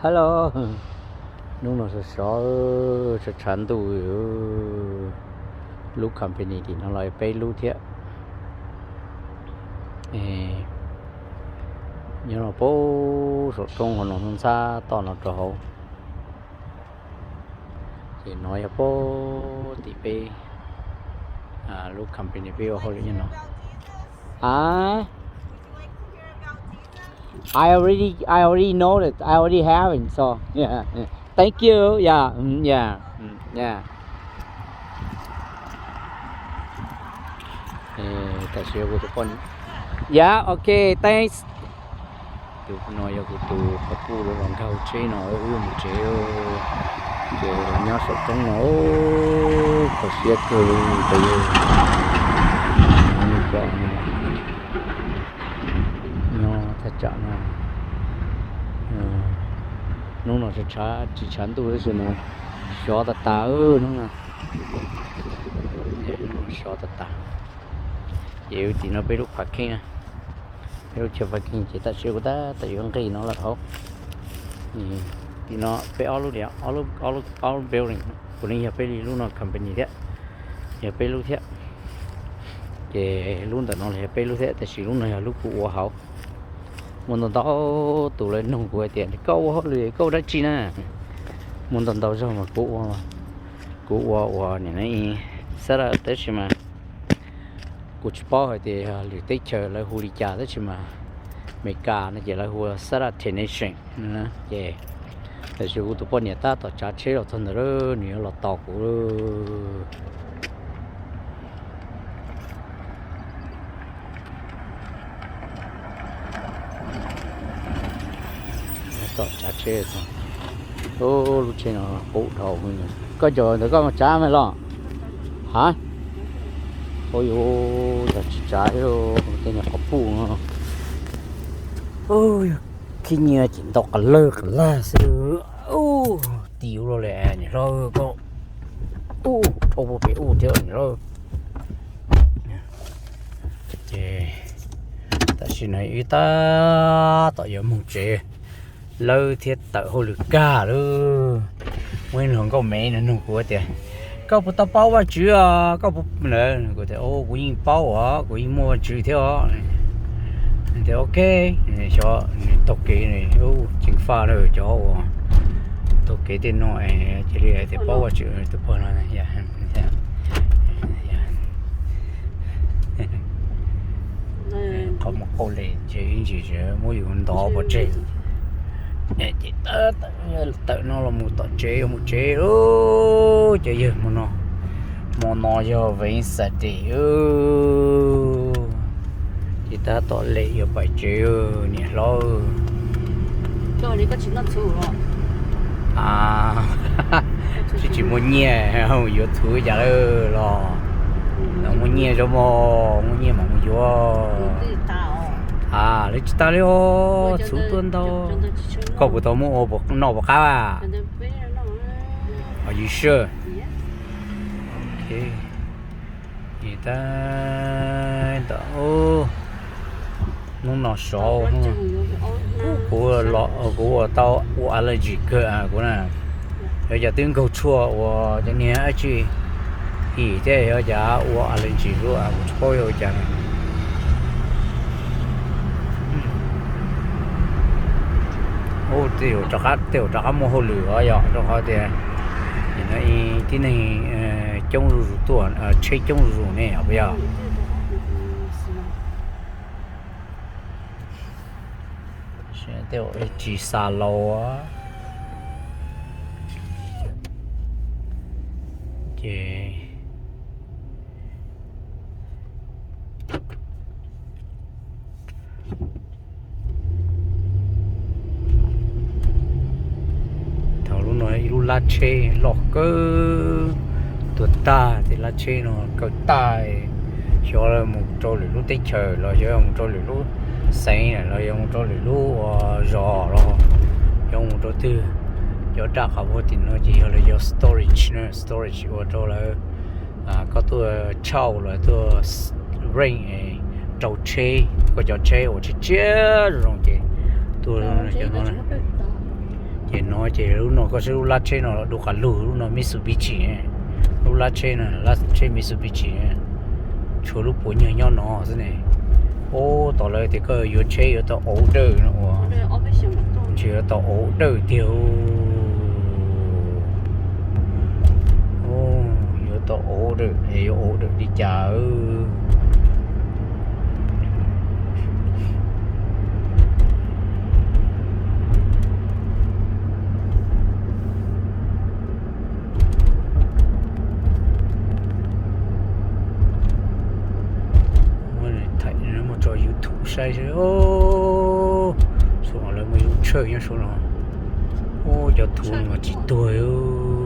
Hello, hnub no sov sov, tshav tshav ntuj, lub company tim no los peb lub thiab. Nyob no puag saum roob hauv no ntxhab toj no rau hauv. Ces no yog puag tim peb lub company peb ua hauj lwm nyob no. I already, I already know that I already have it, so yeah. Thank you. Yeah, mm, yeah, mm, yeah. Tam sim kuv tus poj niam. Yeah, okay, thanks. Tus no yog kuv tus qhov puj los nkag hauv tsheb no wb mus tsev. Ces nyob saum roob no kho siab kawg li. Nyob thaj tsam no, hnub no tsis tshav ntuj tab sis mas xyov tas tas hnub no. Xyov tas tas. Ces tim no peb lub parking, peb lub chaw parking ces tam sim kuv tab tom yuav nqis no lawm hauv. Tim no peb ob lub, ob lub building, kuv li yog peb li lub no company thiab, yog peb lub thiab. Ces lub ntawm no los yog peb lub thiab tab sis lub no yog lub kuv ua hauv. Muaj ntau ntau tus lawv nug kuv hais tias koj ua hauj lwm koj ua dab tsi na? Muaj ntau ntau zaug mas kuv ua, kuv ua ua nim no xab laj tab sis mas kuv tsis paub hais tias yog lwm teb chaws lawv hu li cas tab sis mas Meskas no ces lawv hu xab laj technician. Ces tam sim kuv tus poj niam tab tom tsav tsheb los txog ntawd lawm, nws yuav los tos kuv. Tom tsav tsheb, lub tsheb no qub dhau. Koj cov ntawd koj tsav me los? Ha, ua yus tsis tsav tej nyuag qhov puj no. Khib nyiab ces ntau qas lawg qas lag xwb. Tis ua luaj li niam hlob, koj dhau puag pem ub thiab niam hlob. Ces tam sim no wb tab tom yuav mus tsev, lawb thiab tawm hauj lwm kag lawm. Muaj ib hluas nkauj me no nug kuv tias, koj puas tau paub Vajtswv os? Koj puas, kuv tias, kuv yeej paub os, kuv yeej muaj Vajtswv thiab os. Tias ok, xyov nws taug kev, ceev faj lawm cov uas taug kev tej no, cia li hais tias paub Vajtswv tus pog no. Qhov muag qauj les ntshe ib ntsis muab yus ntov pov tseg. Ces tawm no los mus tom tsev, yuav mus tsev lawm cov yawg. Hmo no, hmo no yog Wednesday, ces tab tom lem yuav pais tsev niam hlob. Tsis tsis muaj nyiaj yuav txhuv cas lawm los. Muaj nyiaj zoo mog, muaj nyiaj mas mus yuav. Lawv tsis tas li os, txhuv tuaj ntau. Koj puas tau muab ua noj puas qab? Are you sure? Ok. Tab tom hnub no sov, kuv los kuv ua tau ua allergy kawg kuv na. Yog cov twb nkaug tshuaj uas cov niag dab tsi ib thiab yog cov ua allergy lub kuv tsis paub yog ua cas. Tej zaum rov qab muaj hauj lwm os, yog rau qhov tias tib neeg coob zuj zus tuaj, tsheb coob zuj zus ne, yog puas yog? Tej zaum tsis xa laus ces thaum lub no ib lub lab tsheb loj kawg tuag tag, ces lab tsheb no kaw tag, xyov mus rau lwm lub teb chaws los xyov mus rau lwm lub xeev los yog mus rau lwm lub zos los yog mus rau twg. Cov raj qhov puag tim no ces yog lawv yog storage, storage ua rau lawv, koj tuaj cherry los tuaj rent, rau tsheb, koj cov tsheb uas tshiab tshiab zoo zoo ces tuaj cov no. Ces no ces lub no koj saib lub lab tsheb no los du qas lug, lub no Mitsubishi, lub lab tsheb no, lab tsheb Mitsubishi, tshuav lub puas nyuag nyob no xwb ne. Ub, tom lawv tias koj yuav tsheb yuav tau order no ua, ntshe yuav tau order tiag. Yuav tau order es yuav order li cas? Muab tso YouTube saib seb. Saum no lawv muaj ib lub tshawj nyob saum no. Ub, cov thuv no mas tsis tuag li.